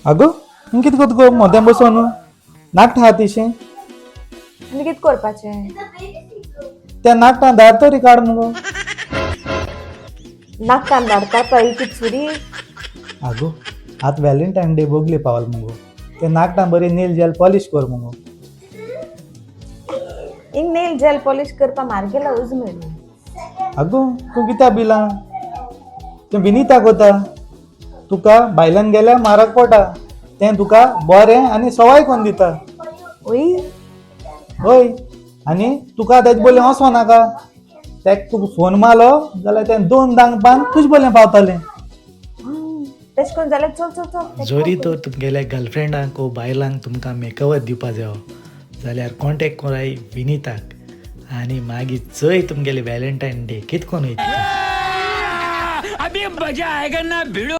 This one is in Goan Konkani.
अगो, हिंग कितें करता गो मोदें बसोन? नाकटां आहा तिशें. आनी कितें करपाचें? त्या नाकटां दार तरी काड मुगो. नाकटान धाडटा पळय की चुरी. आगो, आतां व्हॅलेंटायन डे बोगले पावल मुगो. ते नाकटां बरी नेल जेल पॉलिश कर मुगो. हिंग नेल जेल पॉलिश करपा मार्गेला उज मेळ्ळी. अगो, तूं कित्याक बिलां? तें विनिता कोता तुका बायलान गेल्यार म्हारग पडटा. तें तुका बरें आनी सवाय कोन्न दिता. ओय. हय, आनी तुका तेजे बोले वचो नाका. तेक तुका फोन मारलो जाल्यार तें दोन दांग पान तुजे बोले पावतलें. तेश कोन जाल्यार चल चल चल. जरी तर तुमगेल्या गर्लफ्रेंडांक वो बायलांक तुमकां मेकओवर दिवपा जायो जाल्यार कॉन्टेक्ट कराय विनिताक आनी मागीर चय तुमगेले व्हॅलेंटायन डे कितकोन वयता. अभी मजा आएगा ना भिड़ो.